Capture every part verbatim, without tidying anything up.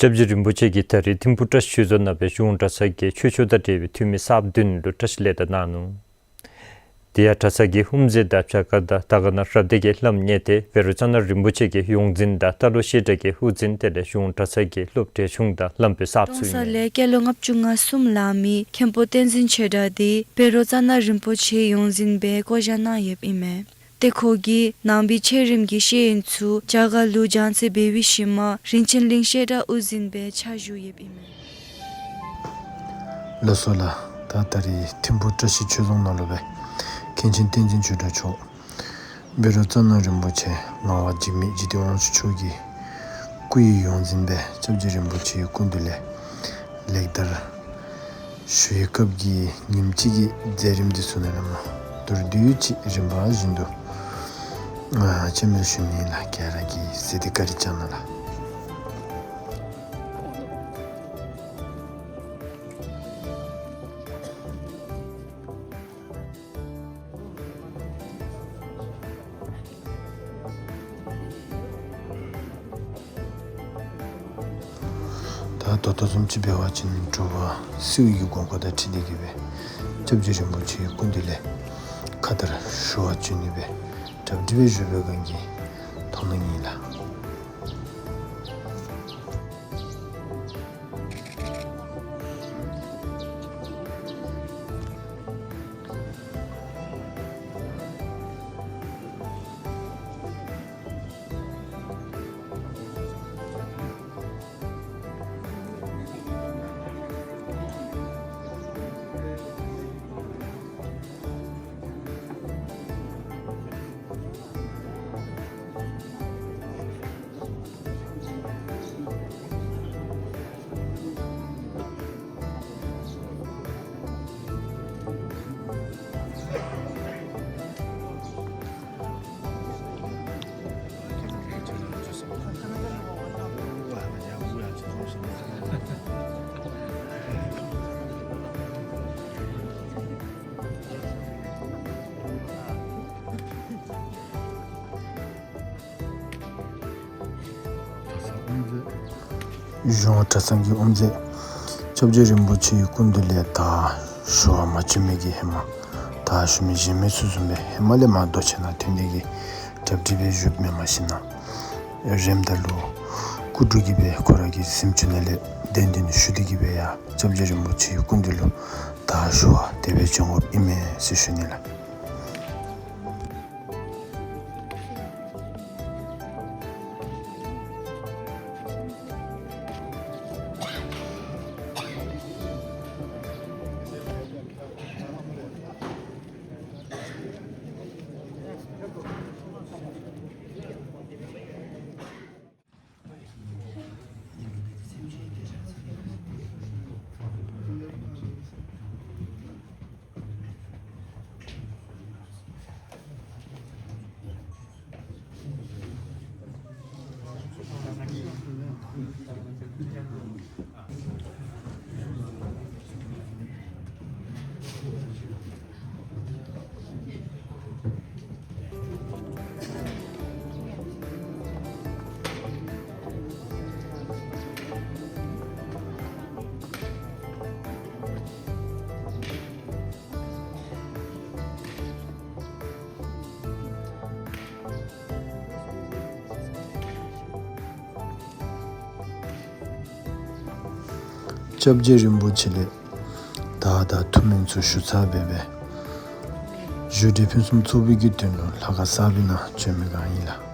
སྐྱབས་རྗེ་རིན་པོ་ཆེ་གིས་ད་རིས་ཐིམ་ཕུ་བཀྲ་ཤིས་ཆོས་རྫོང་ནང་སྦེ་གཞུང་གྲྭ་ཚང་གི་ཆོས་ཕྱོགས་དང་འབྲེལ་བའི་འཐུས་མི་གསརཔ་བདུན་ལུ་བཀྲ་ཤིས་ལེགས་དར་གནང་ནུག། དེ་ཡང་གྲྭ་ཚང་གི་དབུ་མཛད་དང་བྱ་དགའ་དང་དར་དཀར་ན་རབ་སྡེ་གི་བླམ་གཉེར་ཏེ་བཻ་རོ་ཙ་ན་རིན་པོ་ཆེ་གི་ཡོངས་འཛིན་དང་རྟ་ལོག་བཤད་གྲྭ་གི་དབུ་འཛིན་དེ་ལས་གཞུང་གྲྭ་ཚང་གི་སློབ་གྲྭའི་གཞུང་དང་བླམ་པའི་གསརཔ་ཚུ་ཨིན་མས། ཀྲོང་གསར་ལས་སྐྱེས་ལོ་ལྔ་བཅུ་ང་གསུམ་ལང་མི་མཁན་པོ་བསྟན་འཛིན་ཆོས་གྲགས་འདི་བཻ་རོ་ཙ་ན་རིན་པོ་ཆེའི་ཡོངས་འཛིན་སྦེ་བསྐོ་བཞག་གནང་ཡོདཔ་ཨིན་མས། ཏེ་ཁོ་གིས་ནང་པའི་ཆོས་རིམ་གྱི་ཤེས་ཡོན་ཚུ་རྒྱ་གར་ལུ་སྦྱང་བརྩོན་འབད་བའི་ཤུལ་མ་རིན་ཆེན་གླིང་བཤད་གྲྭ་དབུ་འཛིན་སྦེ་ཕྱག་ཞུ་ཡོདཔ་ཨིན་མས། ལགས་སོ་ལགས། ད་ད་རིས་ཐིམ་ཕུ་བཀྲ་ཤིས་ཆོས་རྫོང་ནང་ལུ་སྦེ་མཁན་ཆེན་བསྟན་འཛིན་ཆོས་གྲགས་མཆོག་བཻ་རོ་ཙ་ན་རིན་པོ་ཆེ་ངག་དབང་འཇིགས་མེད་འཇིག་རྟེན་དབང་ཕྱུག་མཆོག་གི་སྐུ་ཡི་ཡོངས་འཛིན་སྦེ་སྐྱབས་རྗེ་རིན་པོ་ཆེའི་སྐུ་མདུན་ལས་ལེགས་དར་ཞུ་བའི་སྐབས་ཀྱི་ཉིནམ་གཅིག་གི་མཛད་རིམ་འདི་ཚུ་ནང་ལས་མར་མདོར་བསྡུས་ཅིག་རིམ་པ་བཞིན་དུ་ཨ་ཅིག་སྨོ་ཞུ་ནི་ལགས། ག་ར་གིས་གཟིགས་ཏེ་བཀའ་དྲིན་བསྐྱང་གནང་ལགས། ད་ད་ལྟོ་བཟུམ་ཅིག་འབད་བ་ཅིན་དྲོ་པ་སེར་པོའི་གི་དགོང་ཁ་དང་འཁྲིལ་ཏེ་གི་སྦེ་སྐྱབས་རྗེ་རིན་པོ་ཆེའི་སྐུ་མདུན་ལས་ཁ་དར་ཞུ་བར་བྱོན་ནི་སྦེ་གྲ་སྒྲིག་འབད་བཞུགས་པའི་སྒང་གི་མཐོང་སྣང་ཨིན་ལགས། གཞུང་གྲྭ་ཚང་གི་དབུ་མཛད་སྐྱབས་རྗེ་རིན་པོ་ཆེའི་སྐུ་མདུན་ལས་དར་ཞུ་བར་མ་བྱོན་མི་གི་ཧེ་མ་དར་ཞུ་མི་གཞན་མི་ཚུ་བཟུམ་སྦེ་ཧེ་མ་ལས་མར་རྡོ་གཅལ་ནང་ཐོན་ཏེ་གི་གྲ་སྒྲིག་འབད་བཞུགསཔ་མེན་མ་གཞི་ནཱ་རནམ་ད་ལུ་སྐུ་དྲུང་གིས་སྦེ་ཁོ་ར་གི་གཟིམ་ཅུང་ནང་ལས་གདན་འདྲེན་ཞུ་སྟེ་གི་སྦེ་ཡར་སྐྱབས་རྗེ་རིན་པོ་ཆེའི་སྐུ་མདུན་ལུ་དར་ཞུ་བར་དེ་སྦེ་བྱོན་དགོཔ་ཨིན་མས་ཟེར་ཞུ་ནི་ལགས། སྐྱབས་རྗེ་རིན་པོ་ཆེ་ལས་དར་དང་ཐུགས་སྨོན་ཚུ་ཞུ་ཚར་སྦེ་སྦེ་བཞུགས་གྲལ་ཕུན་སུམ་ཚོགས་པའི་གི་དོན་ལུ་ལྷ་ཁང་གསར་པའི་ནང་བྱོན་མི་སྒང་ཨིན་ལགས།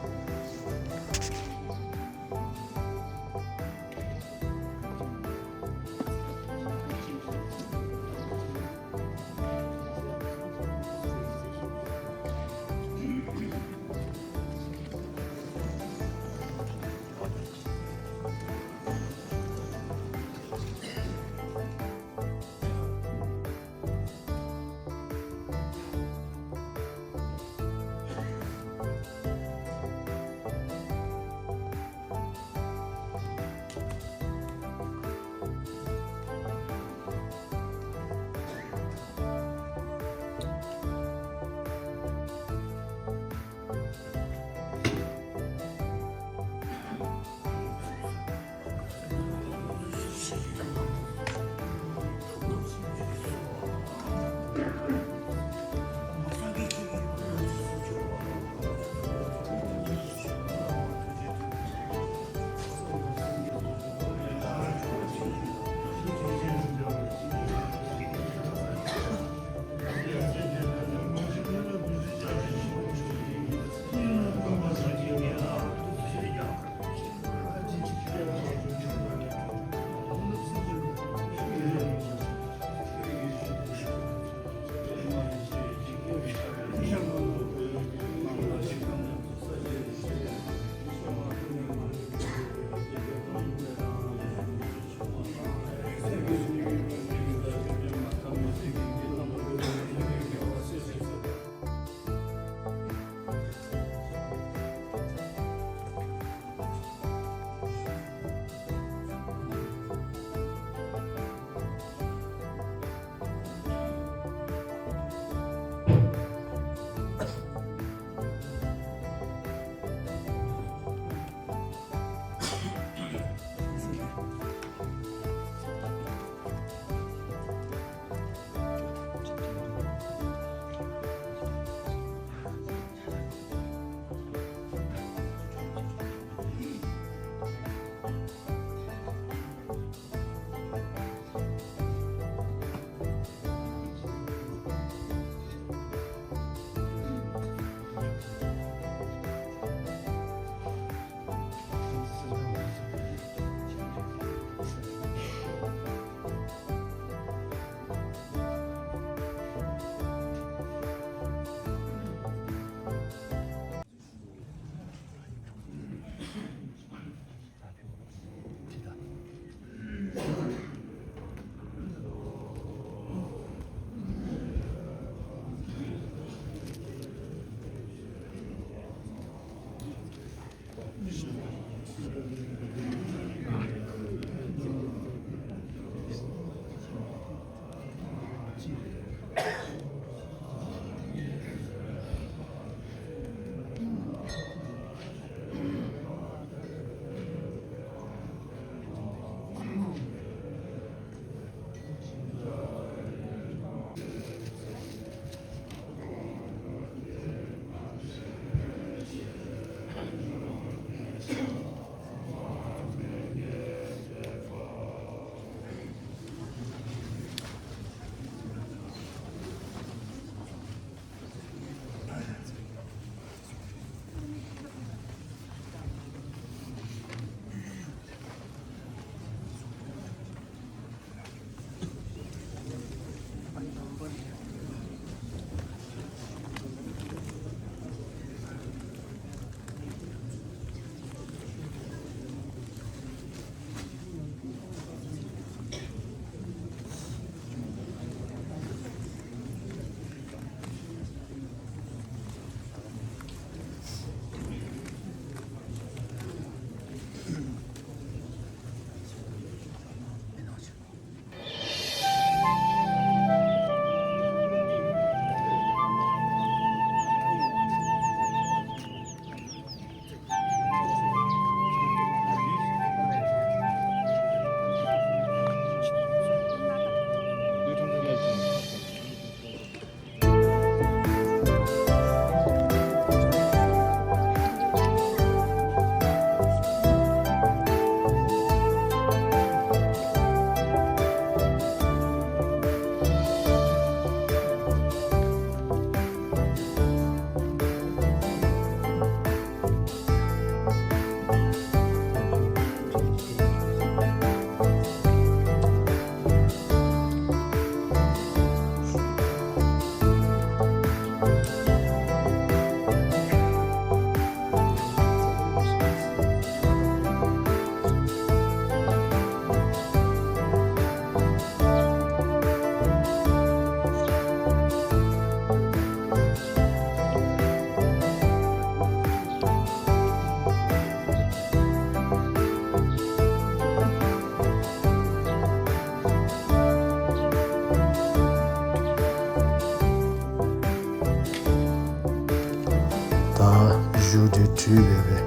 བྲོས་སྦེ་སྦེ་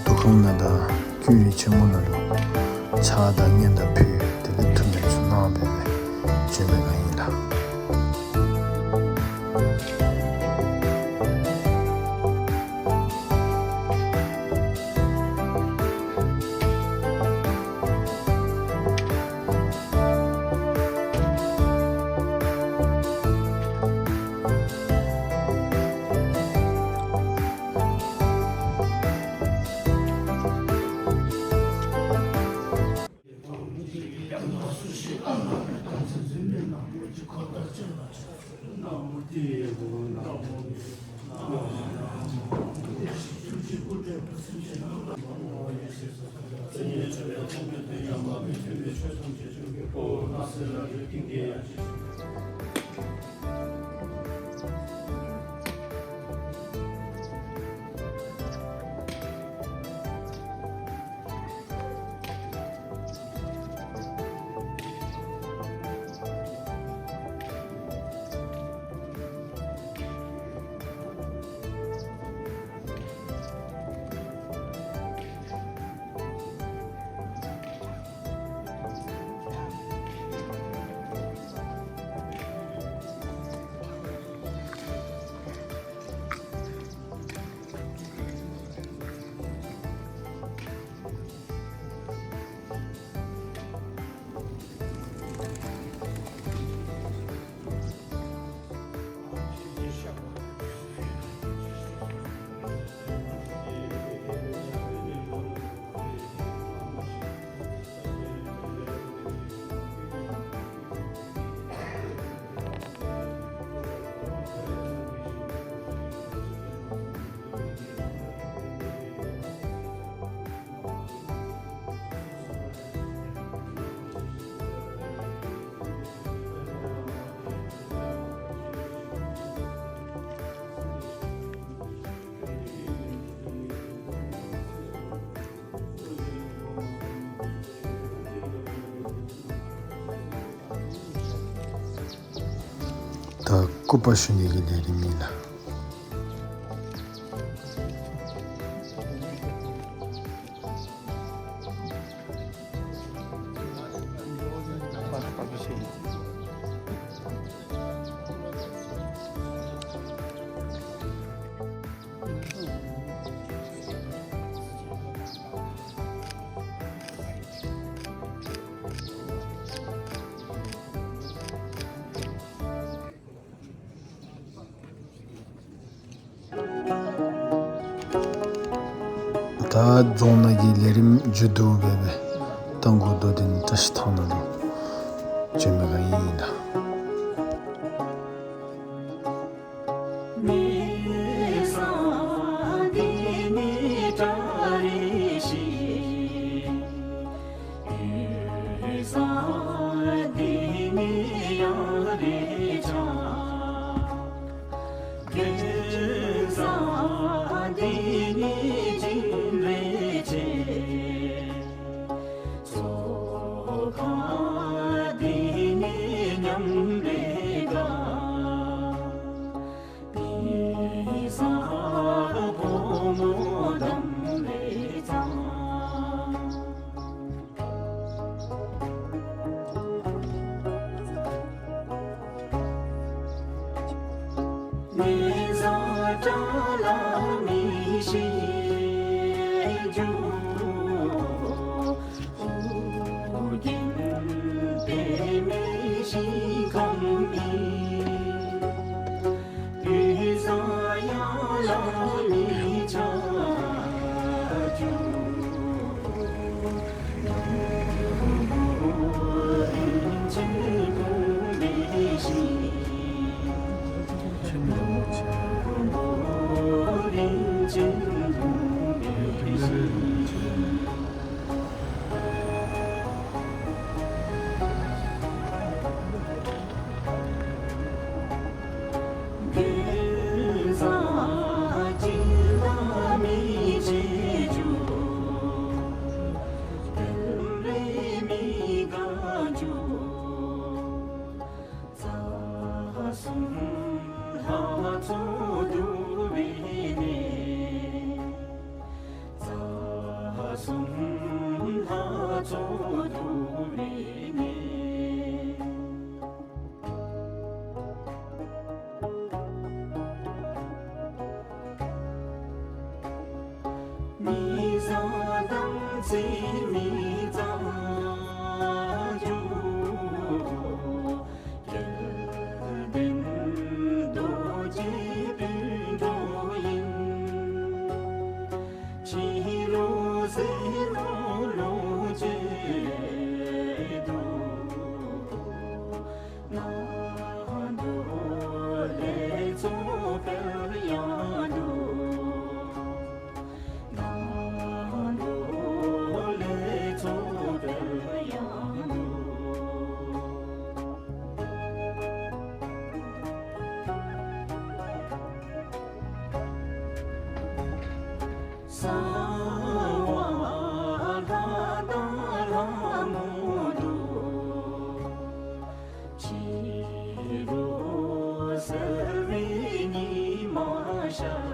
འདུ་ཁང་ནང་དང་ཀུན་རིག་ཆེན་མོ་ནང་ལུ་ཕྱག་དང་སྙན་དང་ཕུད་དེ་ལས་ཐུགས་སྨོན་ཚུ་གནང་སྦེ་སྦེ་བྱོན་མི་ག་ཨིན་ལགས། ད་སྐུ་པར་ཞུ་ནི་གི་ལས་རིམ་ཨིན་ལགས། ད་རྫོང་ནང་གི་ལས་རིམ་མཇུག་བསྡུ་སྦེ་སྦེ་རྟ་མགོ་རྡོར་གདན་བཀྲ་ཤིས་ཐང་ནང་ལུ་བྱོན་མི་ག་ཨིན་ལགས། མི་བཟང་དམ་ཚིག་མི་གཙང་རྒྱུ། སྐལ་ལྡན་རྡོ་རྗེ་སྤུན་གྲོགས་ཡིན། ཕྱི་ལུ་ཟས་ནོར་ལོངས་སྤྱོད་འདུག། ནང་དུ་ལེགས་ཚོགས་སྤེལ་ཡང་འདུག། ནང་དུ་ལེགས་ཚོགས་སྤེལ་ཡང་འདུག། གསང་བ་ལྷ་དང་ལྷ་མོ་འདུག། ཕྱི་རུ་གསལ་བའི་ཉི་མ་ཤར།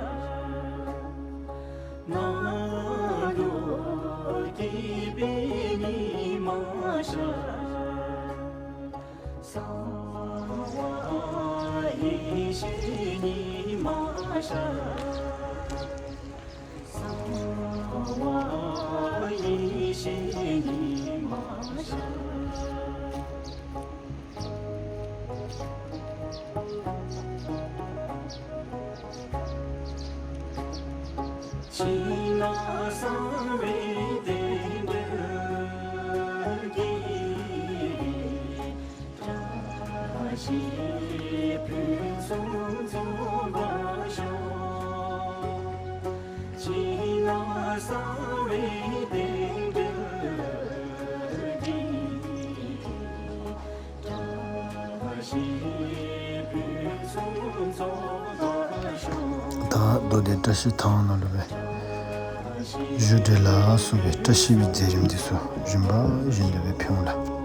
ནང་དུ་སྐྱིད་པའི་ཉི་མ་ཤར། གསང་བ་ཡེ་ཤེས་ཉི་མ་ཤར། གསང་བ་ཡེ་ཤེས་ཉི་མ་ཤར། ཕྱི་ནང་གསང་བའི་རྟེན་འབྲེལ་གྱིས། བཀྲ་ཤིས་ཕུན་སུམ་ཚོགས་པར་ཤོག། ཕྱི་ནང་གསང་བའི་རྟེན་འབྲེལ་གྱིས། བཀྲ་ཤིས་ཕུན་སུམ་ཚོགས་པར་ཤོག། ད་མདོ་སྡེ་བཀྲ་ཤིས་ཐང་ནང་ལུ་སྦེ་བཞུགས་གྲལ་ལ་སོགས་པའི་བཀྲ་ཤིས་པའི་མཛད་རིམ་འདི་ཚུ་རིམ་པ་བཞིན་དུ་སྦེ་ཕུལ་འོང་ལགས།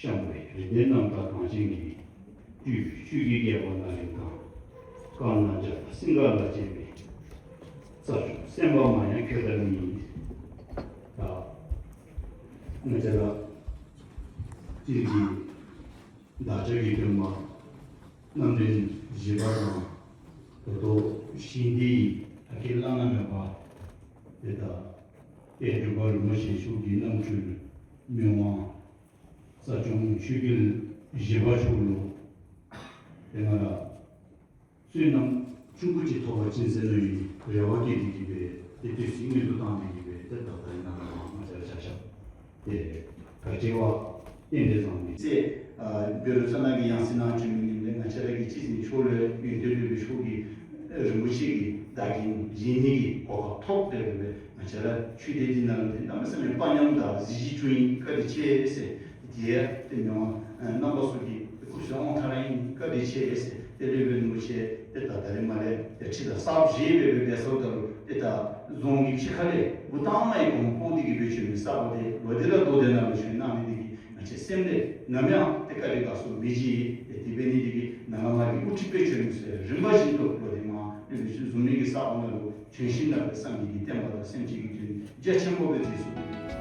ཤངས་པའི་རིག་གནས་རྣམ་དག་གངས་ཅན་གྱི་སྤྲུལ་ཆོས་ཀྱི་རྒྱལ་པོ་ནཱ་ལེནྡྲ་ཀརྨ་རྒྱ་མཚོ་སེང་གེ་ལ་བཅས་པའི་རྩ་བ་སེམས་དཔའ་མ་ཡང་ཁྱོད་དང་ནི། ད་ང་བཅས་ར་སྤྱིར་གྱི་བདག་ཅག་གི་སྟོན་པ་རྣམ་འདྲེན་བཞི་པ་དང་ད་ལྟོ་ཞིང་འདི་ཡི་ཕ་སྐད་བླ་ན་མེད་པ་དེ་ད་དཔལ་འབྲུག་པ་རིན་པོ་ཆེ་མཆོག་གི་རྣམ་འཕྲུལ་མི་དབང་རྩ་སྐྱོང་ཆོས་རྒྱལ་བཞི་པ་མཆོག་ལུ་དེ་ང་ར་བསོད་ནམས་ཆུང་ཀུ་ཅིག་ཐོབ་པ་ཅིན་ཟེར་མནོ་བའི་རེ་བ་བསྐྱེད་དེ་གི་སྦེ་ཏེ་བསྟོད་ཚིག་སྔོན་དུ་བཏང་སྟེ་གི་སྦེ་ཏེ་ད་ལྟོ་ཡང་ནཱ་ལུ་ང་བཅས་ར་ཕྱག་ཞབས་ཏེ་ག་ཅི་བ་རྟེན་འབྲེལ་བཟང་མི་ཟེར། ཨ་བཻ་རོ་ཙ་ན་གི་ཡང་སྲིད་ནང་བྱོན་མི་ཨིནམ་ལས་ང་བཅས་ར་གི་སྤྱི་འཛིན་མཆོག་ལུ་ཡོན་ཏན་སློབ་དཔོན་མཆོག་གིས་རིན་པོ་ཆེ་གི་བདག་རྐྱེན་བཞེས་ནི་གི་གོ་སྐབས་ཐོབ་སྟེ་སྦེ་ང་བཅས་ར་ཆོས་སྡེ་འདི་ནང་ལུ་ཏེ་གནམ་མེད་ས་མེད་དཔའ་ཉམས་དང་གཟི་བརྗིད་ཅན་ཨིན། བཀའ་དྲིན་ཆེ་ཟེར། དེ་ཡང་ཏེ་མི་དབང་རྣམ་པ་ཚུ་གིས་སྐུ་གཟུགས་དབང་ཐང་ར་ཨིན། བཀའ་དྲིན་ཆེ་ཟེར། ཏེ་སློབ་དཔོན་རིན་པོ་ཆེ་ཏེ་ད་ད་རེས་མ་ལས་ཏེ་ཁྲི་དང་གསརཔ་བཞེས་སྦེ་སྦེ་འབད་སོངམ་ད་ལུ་ཏེ་ད་རྫོང་གི་ཕྱི་ཁ་ལས་འུ་དང་མའི་གོང་འཕོ་སྟེ་གི་སྦེ་བྱོན་མི་ས་གོ་དེ་ལོག་སྟེ་ར་མདོ་སྡེ་ནང་ལུ་བྱོན་གནང་ནི་དེ་གིས་ང་བཅས་སེམས་ལས་ནམ་ཡང་ཏེ་བཀའ་དྲིན་དགའ་ཚོར་མི་བརྗེད། ཏེ་དེ་འབད་ནི་དེ་གིས་ནང་ལས་མར་གྱི་དབུ་ཁྲིད་སྦེ་བྱོན་མི་ཚུ་རིམ་པ་བཞིན་དུ་ལོག་སྟེ་མར་སློབ་དཔོན་ཞུ་བཟུམ་མའི་གི་ས་གོ་ནང་ལུ་བྱོན་ཞིནམ་ལས་སངས་རྒྱས་ཀྱི་བསྟན་པ་དང་སེམས་ཅན་གྱི་དོན་རྒྱ་ཆེན་པོ་སྦེ་མཛད་ཚུགས།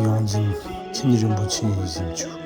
ཡོངས་འཛིན་མཁན་རིན་པོ་ཆེ་ཡིད་བཞིན་ཅོག།